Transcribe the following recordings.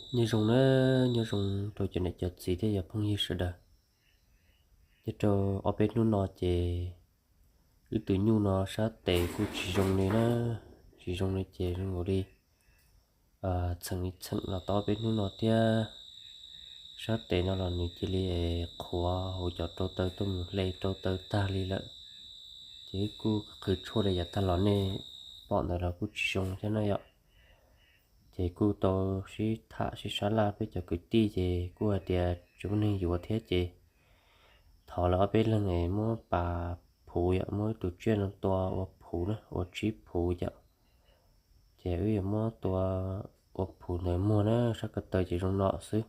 Nyob zoo na, nyob zoo rau cov niam cov txiv thiab cov phooj ywg sawv daws. Nyob rau ob peb hnub no ces wb tus nyuj no sab tes kuj tsis zoo li na, tsis zoo li ces zoo nkaus li txheem li txheem los tau ob peb hnub no thiab. Sab tes no los nws cia li qhuav hauv cov rau taw tuaj mus hle rau taw tag li lawm. Ces wb kuj qhwv tshuaj li yav tag los nej pom ntawd los kuj tsis zoo thiab na yom. Ces kuj tau sib tham sib sab laj peb cov kwv tij ces kuj hais tias tsis muaj neeg yuav thiab ces thov lawv ob peb leeg es muab pas phuv yom, muab tus tsiaj no tua ua phuv na, ua tsib phuv yom. Ces wb yuav muab tua ua phuv ntawd muag na, sab ko taw ces zoo no xwb.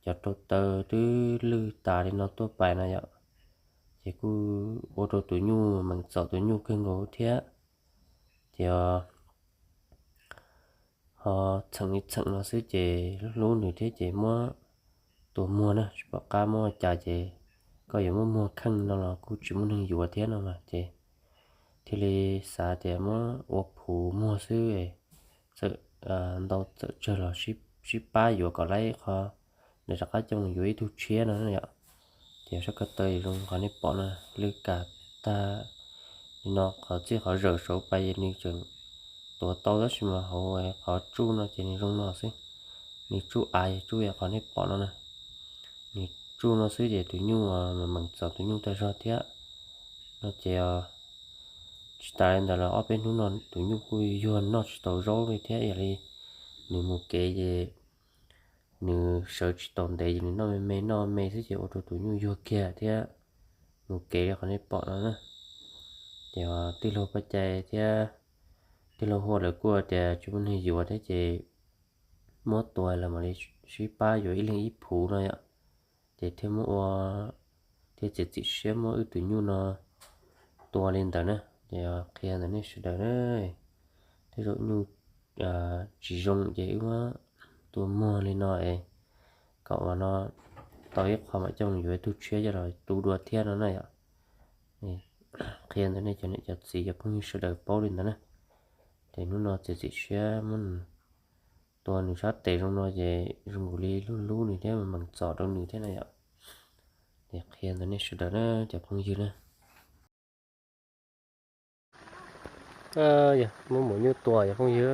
Cov rau taw twb lwj tas li no tuaj pais no yom. Ces kuj ua rau tus nyuj meem txom tus nyuj kawg nkaus thiab. Ces ho txheem li txheem no xwb ces hlub hlub nws thiab ces muab tua muag na, tsis pom qab muab ua cas ces koj yuav muab muag kheej no los kuj tsis muaj neeg yuav thiab no mas ces thiaj li xav tias muab ua phuv muag xwb, txawm ntau txawm tsawg los sib pab yuav kom lawv qhov, nws rov qab coj mus yuav ib tug tshiab no yom. Ces sab ko taw zoo qhov nej pom no, lwj kam tag li no, qhov txij qhov zawm saud pais nws tseem tuav tau tab sis mas hauv qhov tsuj no ces nws zoo no xwb. Nws tsuj av tsuj yam qhov nej pom no na. Nws tsuj no xwb ces tus nyuj meem txom tus nyuj tag zog thiab no ces tsis tas li ntawd los ob peb hnub no tus nyuj kuj yuag noj tsis tau zaub li thiab, yog li nws mus kev ces nws sawv tsis tau ntev ces nws noj me me noj me xwb ces ua rau tus nyuj yuag kiag thiab. Mus kev li qhov nej pom no na. Ces tij laug Paj Cai thiab tij laug Huaj lawv kuj tias tsis muaj neeg yuav thiab ces muab tua lawm mam li sib pab yuav ib leeg ib phuv no yom. Ces thiaj muab ua, thiaj txiav txim siab muab wb tus nyuj no tua li ntawd na. Ces qhia ntawm nej sawv daws na, tej zaum nyuj tsis zoo ces wb muab tua muag li no es kom ua no tau ib qho mam coj mus yuav ib tug tshiab coj los tu dua thiab no na yom. Qhia ntawm nej cov niam cov txiv cov phooj ywg sawv daws paub li ntawd na. Ces hnub no txiav txim siab muab tua nws sab tes zoo no ces zoo nkaus li hlub hlub nws thiab meem txom rau nws thiab na yom. Ces qhia ntawm nej sawv daws na cov phooj ywg na. Muab maum nyuj tua cov phooj ywg.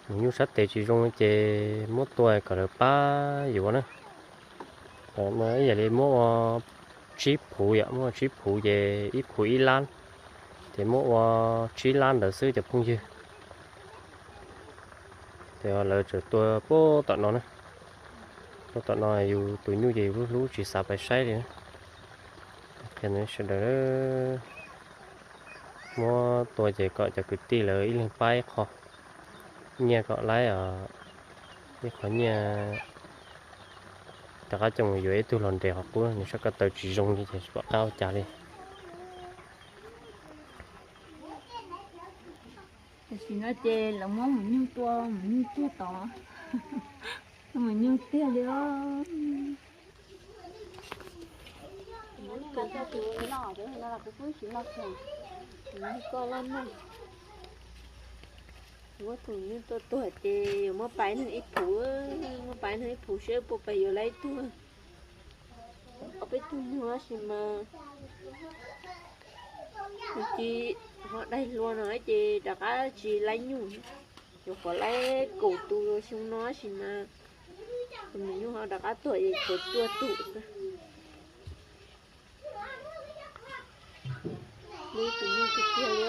Maum nyuj sab tes tsis zoo ces muab tua kom lawv pab yuav na. Ib yam li muab ua tsib phuv yom, muab ua tsib phuv ces ib phuv ib lab, ces muab ua tsib lab ntawd xwb cov phooj ywg. Ces lawv tseem tua puag tom no na, puag tom no yus tus nyuj ces yus hlub hlub tsis xav pais saib li na. Qhia sawv daws muab tua ces kom cov kwv tij lawv ib leeg pab ib qho nyiaj kom laib, ib qho nyiaj rov qab coj mus yuav ib tug los nres qhov qub, nws sab ko taw tsis zoo li ces tsis pom qab ua cas li. Tam sim no ces lawv muab maum nyuj tua, maum nyuj tuag tod, maum nyuj tiag li os. Muab tus nyuj tuaj tuag ces yuav muab pab neeg ib phuv, muab pab neeg ib phuv seb puas pais yuav laib tuag. Ob peb tug nyuj tab sis mas nws tsis ho daig hlua no ces rov qab tsis laib nyuj, nyuam qhuav laib kaum tus xyoo no tab sis mas tus maum nyuj ho rov qab tuag es tshuav cuaj tus xwb. Hlub tus nyuj tiag tiag li,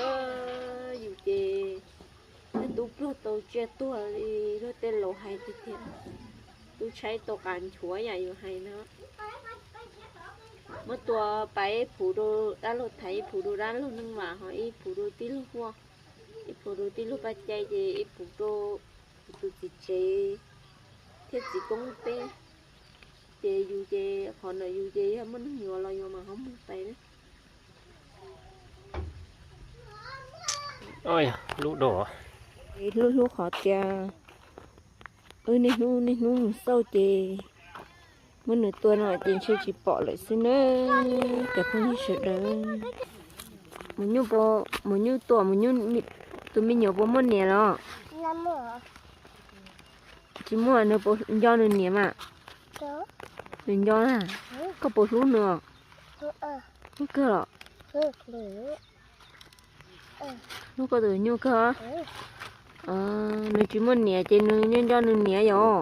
yus ces twb tub pluag tau tsiaj tuag li luag tej laus hais tiag tiag, tub tshaib tau qas nchuav yam yus hais no. Muab tua pab ib phuv rau dab laug Thaiv, ib phuv rau dab laug Neej Vam, ho ib phuv rau tij laug Huaj, ib phuv rau tij laug Paj Cai ces ib phuv rau kuv tus txiv tsev thiab txiv koob peb. Ces yus ces qhov ntawm yus ces yog muaj neeg yuav los yuav mas ho muag pais na. Hlub dua, hlub hlub qhov tias wb niaj hnub niaj hnub mus xauj ces muab nws tua no ces ntshe tsis pom lawm xwb na. Cov phooj ywg sawv daws, mus nyuj tua tus me nyuam puas muaj niam los? Tsis muaj, nws puas nco nws niam mas? Nws nco na. Koj puas hlub nws? Hlub kawg los? Hlub koj tus nyuj kawg. Nws tsis muaj niam ces nws nco nws niam yom.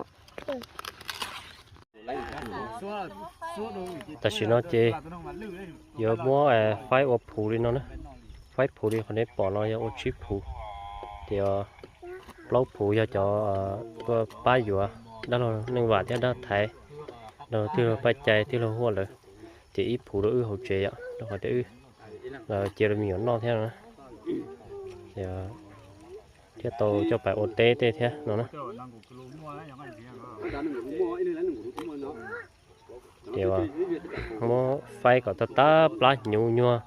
Tam sim no ces yuav muab faib ua phuv li no na. Faib phuv li qhov nej pom no yog ua tsib phuv. Ces plaub phuv yog cov tuaj pab yuav dab laug Neej Vam thiab dab laug Thaiv, dab laug tij laug Paj Cai tij laug Huaj lawm. Ces ib phuv rau wb hauv tsev yom, rau qhov tias wb cia rau me nyuam noj thiab no. Thiab tau coj pais ua teb tej thiab no na. Ces muab faib kom tag tab plab hnyuv nyuag,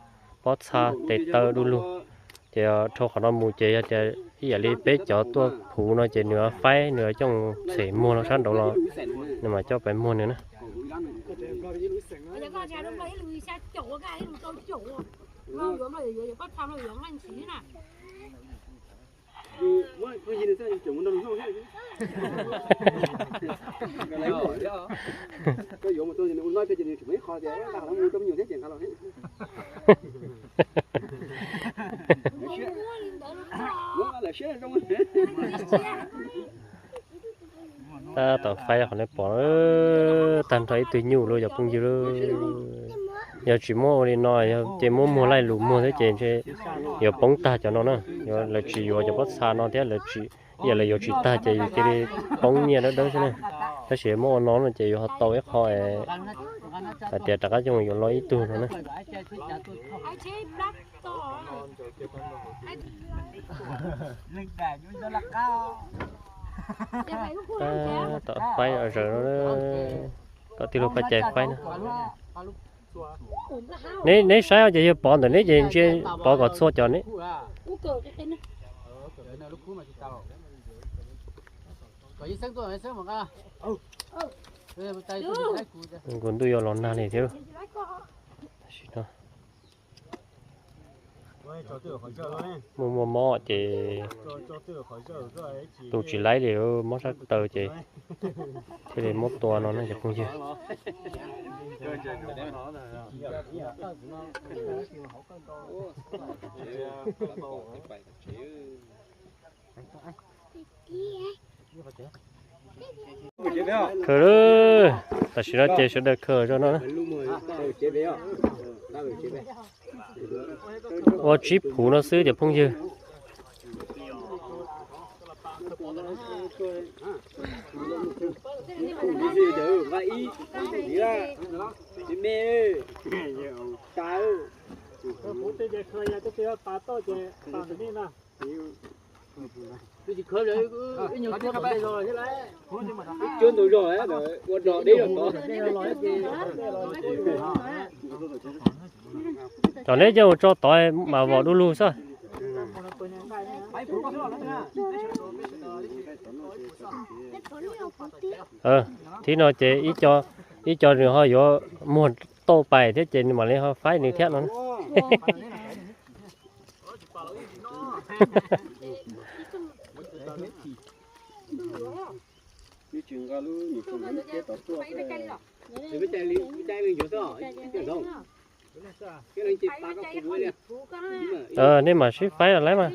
pob txha tes taw du lug. Ces dhau qhov no mus ces yog tias ib yam li peb cov tuaj phuv no ces nws faib nws coj mus txhem muag los sab nraud los nws mam coj pais muag nws na. Tab tom faib qhov nej pom, tag nrho ib tug nyuj lawm cov phooj ywg. Yog tsis muab ua li no ces muab muag laij lus muag thiab ces ntshe yuav poob tag cov no na. Lawv tsis yuav cov pob txha no thiab, ib yam lawv yuav tsis tag ces yus cia li poob nyiaj dawb dawb xwb na. Tab sis muab ua no no ces yus ho tau ib qho hais tias rov qab coj mus yuav lo ib tug no na. Tab tom faib zaws no, kom tij laug Paj Cai faib na. Neb, neb saib ces yog pov ntawm neb ces ntsia pov kom txhua cov neb. Kuv ntuj yuav los nag li thiab. Tam sim no muaj muaj mob ces tu tsis laib li, mob sab taw ces thiaj li muab tua no na cov phooj ywg. Khaws lawm, tam sim no ces sawv daws khaws zoj no na. Ua tsib phuv no xwb cov phooj ywg. Cov neb coj mus tso tod mas vom du lug xwb. Thib no ces ib co nws ho yuav muag tauj pais thiab ces nws mam li ho faib nws thiab no. Nej mam sib faib los lawm mas.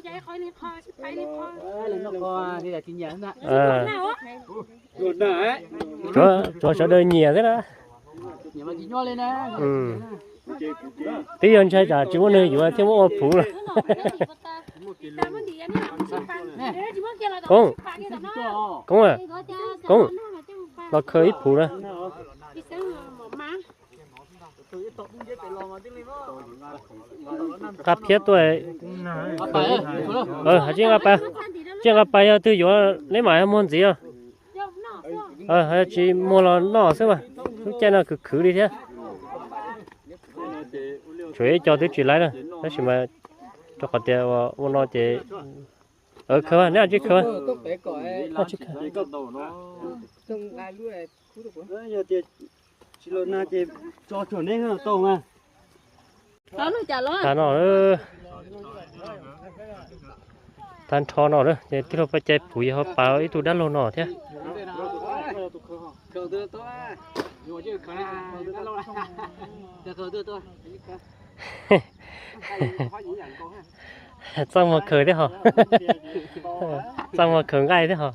Tsuav sawv daws nyiam xwb na. Twb yog ntshai tsam tsis muaj neeg yuav thiaj muab ua phuv lawm. Koob, Koob, Koob, los khaws ib phuv na. Nqa phiab tuaj. Tsis nqa pais, tsis nqa pais, yog twg yuav neb mam muag ntxiv os. Tsis muag los noj xwb mas, lub caij no khwv khwv li thiab. Tshuav ib co twb tsis laib na, tab sis mas rau qhov tias ua no ces khaws, neb tsis khaws. Tag no. Tag nrho no na ces tij laug Paj Cai Pum yog ho pas ib tug dab laug no thiab. Txaj muag khaws thiab ho. Txaj muag khaws nqaij thiab ho.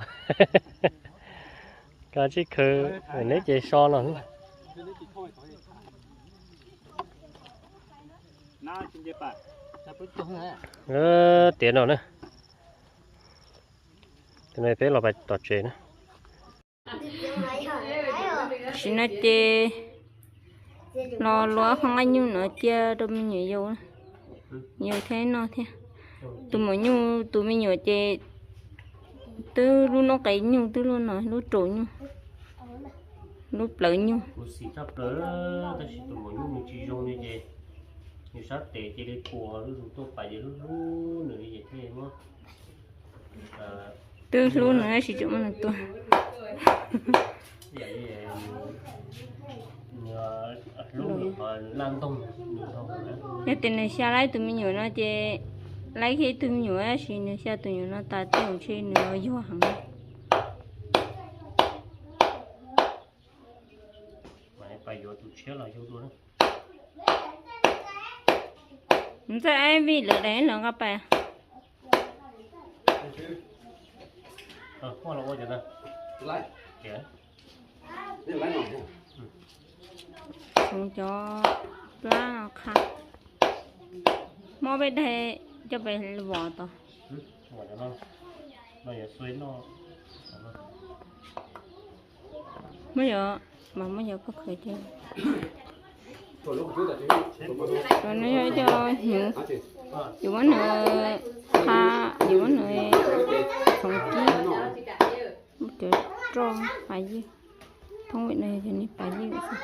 Koj tsis khaws neb ces so no. Tiav no na. Peb los pais tom tsev na. Tam sim no ces los luaj qhov nqaij nyuj no cia rau me nyuam yaus, yaus thiab noj thiab. Tus maum nyuj tus me nyuam ces twb lub noob qes nyuj twb luaj no, lub raus nyuj, lub plawv nyuj. Kuv xim tshaj plaws, tab sis tus maum nyuj nws tsis zoo li ces nws sab tes cia li puas lub zus tuaj pais ces hlub hlub nws li ces thiaj muab. Twb hlub nws tab sis tseem muab nws tua. Yog tias nws xya laib tus me nyuam no ces laib kiag ib tug me nyuam tab sis nws xya tus nyuam no tas tej zaum ntshe nws yuag heev. Ntxawm, ab vij lwm daim los nqa pais. Txhoov cov plab no qha, mob peb daig coj pais vov tod. Muab yov, mas muab yov pob kws ces, no yog ib co hnyuv, yuav muab nws qha, yuav muab nws txhoov kib, muab cov roj pas ywj, thoob vim no yog cov niag pas ywj xwb.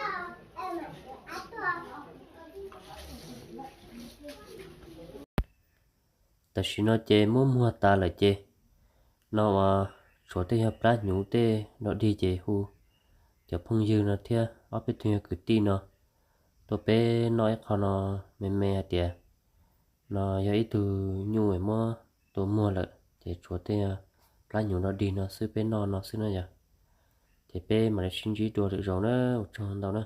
Tam sim no ces muab muag tas lawm ces no uas tshuav tej yog plab hnyuv tej dog dig ces hu cov phooj ywg no thiab ob peb tug yog kwv tij no tuaj peb noj ib qho no me me hais tias no yog ib tug nyuj muab tua muag lawm ces tshuav tej plab hnyuv dog dig no xwb peb noj no xwb na yog. Ces peb mam li sib ntsib dua lwm zaus na, ua tsaug ntau na.